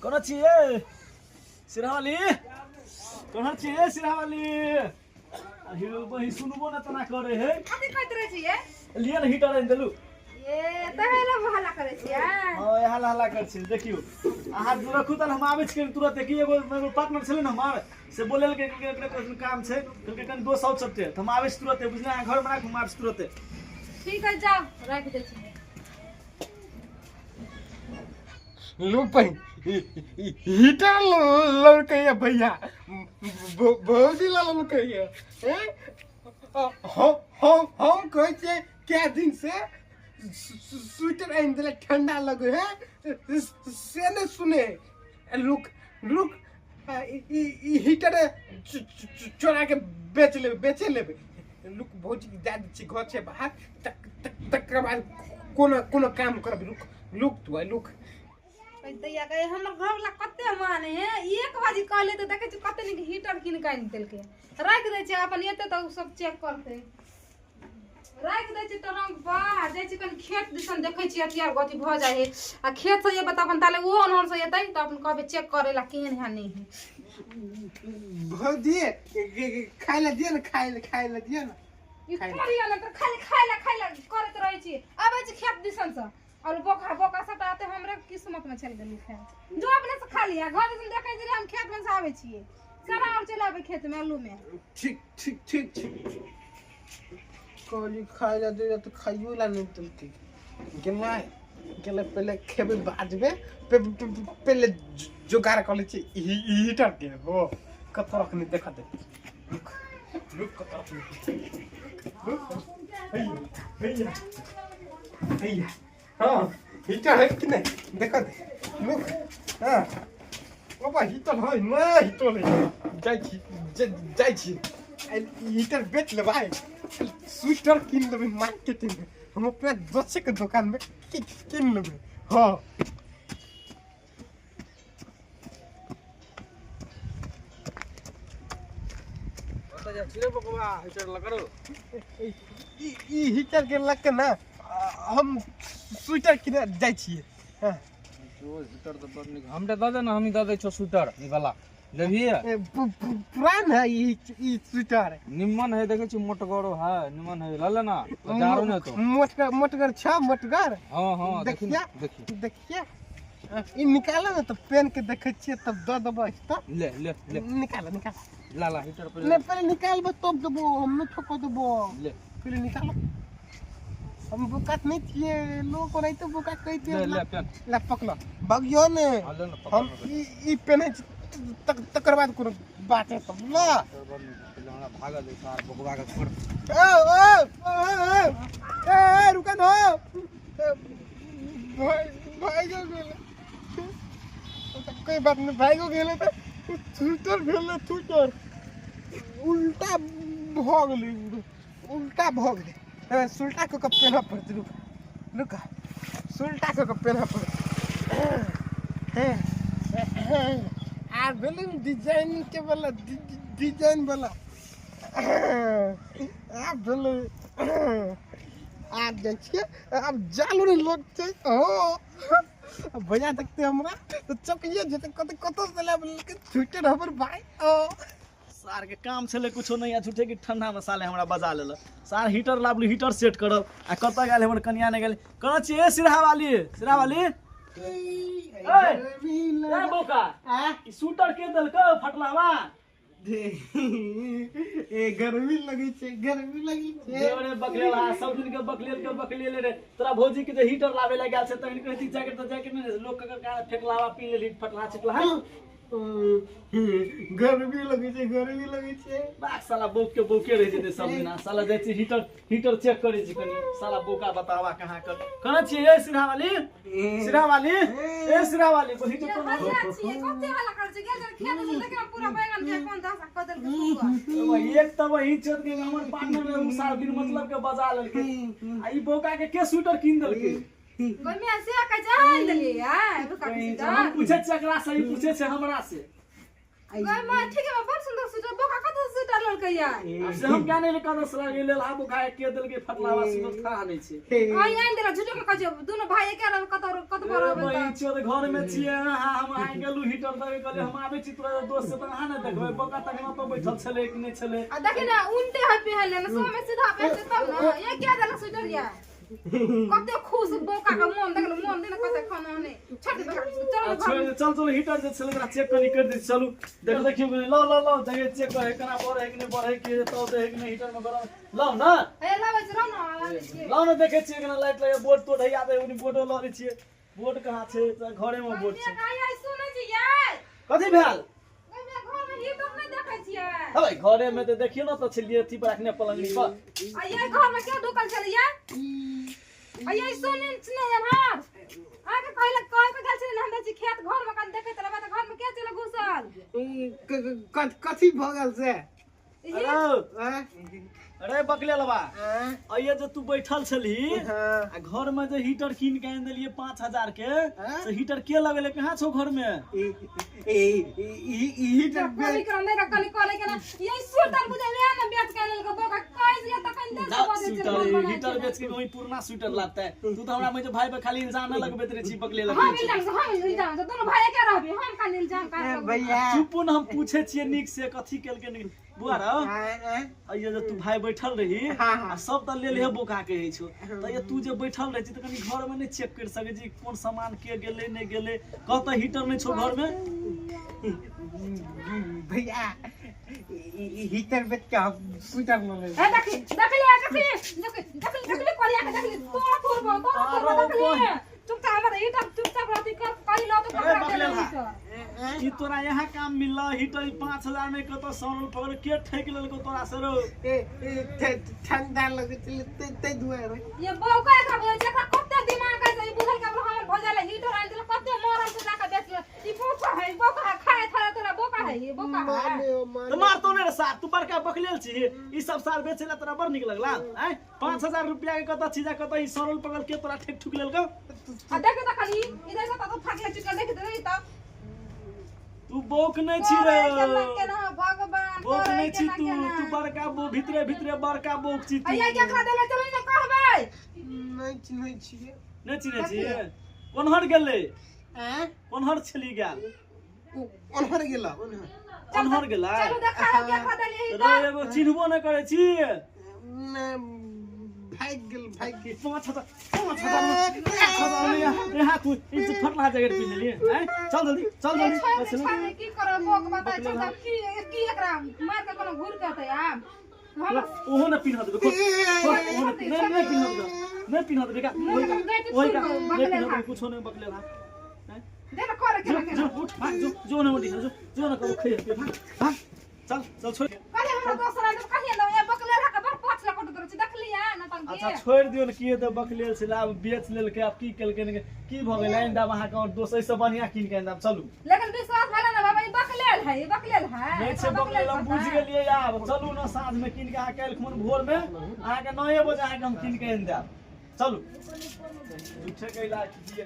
कोना छियै सिरहावाली? कोना छियै सिरहावाली? अहिरो बही सुनबो न तना करे है। कथी कहैत रहै छियै? लिए न हीटर आनि देलू। ए तहे ला हल्ला करै छियै। हाँ, यहाँ हल्ला कर छी। देखियो अहाँ रखू तहन हम आबै छी कनि तुरंत। की एगो एगो पार्टनर छलै ने हमर, से बोलेलकै कि एकरा कनि काम छै, कहलकै कनि दोस्त आउत सबटे, तऽ हम आबै छी तुरंते, बुझलियै? अहाँ घरमे राखू, हम आबै छी तुरंते। ठीक है, जाओ, राखि दै छी। लो भाई, हीटर ललकैया भैया, भौजी ललकैया। हम कहै छियै कए दिन से स्वेटर आनि देले, ठंडा लगे है, से नहीं सुने। रुक रुक, ई हीटर चोरा के बेच लेबै, बेचे लेबै। रुक, भौजी के दए दै छियै, घर छै बाहर, तकर बाद कोनो कोनो काम करबै। रुक रुक तू रुक। दैया कहे हमर घरवला कते माने है, 1 बजे कहले तऽ देखै छी कते नीक हीटर कीन कऽ आनि देलकै। राखि दै छै अपन, एतै तऽ ओ सब चेक करतै। राखि दै छै ट्रंक पर आ जाइ छै कनि खेत दिसन, देखै छियै अथी आर अथी भऽ जाइ है। आ खेत से एबै तऽ अपन ताले ओहो ओनहर से एतै तऽ अपन कहबै चेक करै ला केहन है नहि है। भौजी, खाय ला दिअ ने, खाय ला, खाय ला दिअ ने। ई करिया ने तऽ खाली खाय ला खाय ला करैत रहै छी। आबै छी खेत दिसन से और बोका बोका सबटा आते हमरे किस्मत में चलि गेलै खाय। जो अपने से खा लिया, घर दिसन देखै छी हम खेत में से आबै छियै, सारा और चलि आबै खेत में आलू में। ठीक ठीक ठीक ठीक। कहली खाय ला दे तऽ खाइयो ला नहि देलकै। गेलै गेलै, पहिले खेबै बादमे, पहिले जोगाड़ कऽ लै छी हीटर के। हो कतऽ रखने, देख दे, रुक रुक, कतऽ रखने, रुक। हैया हैया हैया, हाँ हीटर है कि नहीं देख दे, रुक। हाँ बाबा, हीटर है नहीं, हीटर है। जाइ छी, जाइ छी, हीटर बेच लेबै, स्वेटर कीन लेबै मार्केट में, हम अपना दोस्त के दुकान में कीन लेबै। हाँ ई हीटर के लग के ना हम स्वेटर किने जाइ छियै। हाँ। स्वेटर तऽ बड़ नीक, हमरा दऽ दे ने, हमही दऽ दै छौ स्वेटर। ई वाला लेबही? पुरान है ई स्वेटर। निम्मन है, देखै छी मोटगरो है, निम्मन है, लऽ ले ना, जाड़ो ने तो। मोटगर मोटगर छ मोटगर। हाँ हाँ, देखिए देखिए देखिए, ई निकाल ने तऽ पेन के देखै छियै, तब दऽ देबै तऽ। ले ले ले, निकाल निकाल। ला ला हीटर पर नहीं, पहले निकालबो तब देबो, हम नहीं ठोको देबो। ले पहले निकालो, हम बुकात नहीं छियै, लोग ओनाहिते बुका कहिते। ले ले पेन। ला पकड़, भगियो ने। हाँ, ले ना, पकड़। हम ई पेन्है छी, तकर बाद कोनो बात है तब ला। पहिले हमरा भागल दे सार बकवा के छोड़। ए ए ए ए, रुका ना भाई, भागो गेलै। कोई बात नहीं, भागो गेलै तऽ स्वेटर भेलै, स्वेटर उल्टा भऽ गेलै, उल्टा भऽ गेलै। सुल्टा कऽ कऽ पेन्हऽ पड़तै। रुक रुक, सुल्टा कऽ कऽ पेन्हऽ पड़तै। आर भेलै ने डिजाइन के वाला, डिजाइन वाला आब भेलै। आब जाइ छियै, आब जालो नहि लगतै। हो भैया देखते हमरा तऽ चौकिए जेतै, कतऽ कतऽ से लाबि स्वेटर हमर भाई। ओ सार के काम छलै कुछो नहीं, आ झूठे की ठंडा में साले हमरा बजा लेलक। सार हीटर लाबलू, हीटर सेट करब, आ कतऽ गेल हमर कनिया? नहि गेल। कहाँ छियै ए सिरहा वाली? सिरहा वाली, ए ए बौका, ई स्वेटर के देलकै फटलावा? ए गर्मी लगै छै, गर्मी लगै छै। देवरे बकलेल, आ सब दिन के बकलेल के बकलेल रे। तोरा भौजी के जे हीटर लाबे ला गेल छै तहन कहती जैकेट तऽ जैकेट नहि, लोक के कान फेकलावा पी लेली फटला छिटला। गर्मी लगै छै, गर्मी लगै छै। बाक साला बौक के बौके रहि जेतै सब दिना। साला जाइ छी हीटर, हीटर चेक करै छी कनि। साला बौका बतावा कहाँ कर। कहाँ छियै ए सिरहा वाली? सिरहा वाली, ए सिरहा वाली, हीटर ये कोन? हल्ला छियै, कते हल्ला करै छियै? गेल खेत से देखियौ पूरा बैगन के कोन दशा कऽ देलकै सुगर। एक तऽ वही चोट के हमर पार्टनर में उ साल बिन मतलब के बजा लेलकै, आ ई बौका के के स्वेटर कीन देलकै? गोमिया से कहै छै आनि देलियै यै बुका के हम स्वेटर। पूछै छियै एकरा से, ई पूछै छै हमरा से। गय माय, ठीक है, बड़ सुंदर स्वेटर। बोका कत स्वेटर ललकै या? से हम क्या नहीं कदस लगे लेल आबो खाए के देलकै फटलावा सुनत खा नै छै। आई आइन देला, झूठो के कहै छै। दुनू भाई एके रंग कत कत बड़ ए, रहबै। बहिन छियो तऽ घर में छियै अहाँ। हम आइ गेलु हीटर दगे, कहलियै हम आबै छी तोरा दोस्त से, तऽ अहाँ नहि देखबै। बका तक तो बैठल छलै कि नहि छलै? आ देखी ने, उनटे है पहनले ने, सब में सीधा पहनते तब ने। ये क्या देला स्वेटर या? कते खुश बोका के मन देखल मन दिन कते खाना ने छोड़ दे बोका, चलो। आ घर छोड़ि दे, चल चल, हीटर जे छलै ओकरा चेक कनि करि दै छी, चलू देख देखियौ कनि। लाउ लाउ लाउ, जगह चेक करे केना बढ़े कि नहि बढ़े, कि तब दे कि नहि हीटर में गरम। लाउ न। ए लाबै छी, रह न, आबै छियै। लाउ न, देखै छियै केना लाइट लगे। बोर्ड तोड़ है याद है, ओनी बोर्डो लऽ लै छियै। बोर्ड कहाँ छै? तऽ घरे में बोर्ड छै। आई आई सुनै छियै? कथी भेल? गय घर में हीटर नहि देखै छियै। हबै घरे में तऽ देखियौ ने, तऽ छलियै अथी पर रखने पलंगनी पर। आ ये घर में क्यों ढुकल छलियै? आ ये सुनै नहि अन्हार आके कहले कह के गेल छलै ने, हम छी खेत घर में कन देखैत रहबै तऽ घर में के चले घुसल? कथी भऽ गेल से? अरे आँय? अरे बकले लबा। आँय? अइये जे तू बैठल छलही हाँ। आ घर में जे हीटर कीन के आनि देलियै 5000 के, हाँ? से हीटर के लगेले? कहाँ छौ घर में? ई ई ई ई हीटर कली कर नहीं कली कहले के ना, ये स्वेटर बुझले ने बेच के लेल के बोका कहै छलै तखन दे जा, बजै छलै। स्वेटर घर बनाइ हीटर छलै। बेच के वही पुरना स्वेटर लाते। तू तो हमरा में जो भाई पे खाली इल्जाम लगबैत रहे छी बकले हम लगबै छी। इल्जाम, हम इल्जाम दोनों भाई एके रहबी, हम खाली इल्जाम का ए, भैया। चुपू न, हम पूछे छियै नीक से कथी केलकै नीक बुआ रौ। आँय, आँय? अइये जे तू भाई बैठल रही हाँ, हाँ। आ सब तऽ लेल हे बोका के होइ छौ, तऽ ये तू जे बैठल रहै छी तऽ कनि घर में नहि चेक कर सकै छी कोन सामान के गेलै नहि गेलै? कह तऽ, हीटर नहि छौ घर में? भैया, ई हीटर बेच के हम स्वेटर लऽ लेबै। ए देखी, देखली, देखली, देखली, देखली, देखली, कोरिया के देखली, तोरा तोड़बो, तोरा तोड़बो। देखली चुपचाप हमर हीटर चुपचाप रहती कर करी लो तो अरे कपड़ा बकले दे ला। हीटर। ई तोरा यहाँ काम मिलल हीटर ई 5000 में कतऽ सड़ल पकड़ के ठकि लेलको तोरा से रौ? ए ए ठंडा लगै छलै तै दुआरे। ये बौका एकरा बुझै छै, एकरा कते दिमाग है ई बुझल के हमर भौजाई हीटर आनि देलक, कते मरल से जाके बेच ले। ई बौका है, बौका है, खाए थारे तोरा बौका है, ये बौका है। माने ओ माने। तऽ मारतो ने रे सार, तू बड़का बकलेल छी। ई सब सार बेचै ला तोरा बड़ नीक लगला? आँय, 5000 रुपया के कतऽ चीज आ कतऽ ई सड़ल पकड़ के तोरा ठेक ठुक लेलको? आ देख त खाली इधर से त फाटले चुकल, देख त त। तू बौक नहि छी रे। केना केना भगवान बौक करे। नहि छी केना तू। केना? तू बड़का बौ, भीतरे भीतरे बड़का बौक छी तू। अइया केकरा देले? चलू ने कहबै। नहि चिन्है छियै। नहि चिन्है छी? कोन्हर गेलै? आँय? कोन्हर छली गेल? ओन्हर गेल, ओन्हर। कोन्हर गेलै? चलू देखाओ केकरा देलियै रे हीटर। एगो चिन्हबो नहि करै छी। नहि, भागि गेल, भागि गेल। 5000, 5000 में, 5000 में यहाँ यहाँ तू ई जे फटला जैकेट पिन्ह लेलियै? आँय, चल जल्दी, चल जल्दी। छोड़ बस दे, चलू। छोड़ दे, की करब बोक बता, चल तब की की एकरा मार के कोनो घूर के अतै आब हम। ओहो न पिन्ह देबै, खोल, खोल, ओहो न नहि नहि पिन्ह देबै, नहि पिन्ह देबै का ओहि का, ओहि का नहि पिन्ह देबै, कुछो नहि बकले ला। दे न करे जो केना केना। जो उठ भाग, जो जो न उठी, जो जो न करो खै भाग भाग, चल चल छोड़। कहले हमरा दोसर आदमी कहिए दो, ए बकले ला के बड़ पाँच लाख कटो छी देखलियै न तंकी। अच्छा छोड़ि दियौ ने, की हेतै? बकलेल छलै, आब बेच लेलकै, आब की केलकै ने की भऽ गेलै। आनि देब अहाँके आओर दोसर एहिसँ बढ़िआँ कीन के आनि देब, चलू। लेकिन विश्वास भेलै ने बाबा, ई बकलेल है, ई बकलेल है। नहि छै बकलेल, हम बुझि गेलियै। आब चलू ने साँझमे कीन के अहाँ काल्हि खुन भोरमे अहाँके 9 बजे अहाँके हम कीन के आनि देब, चलू। झूठे के इलाज दियै।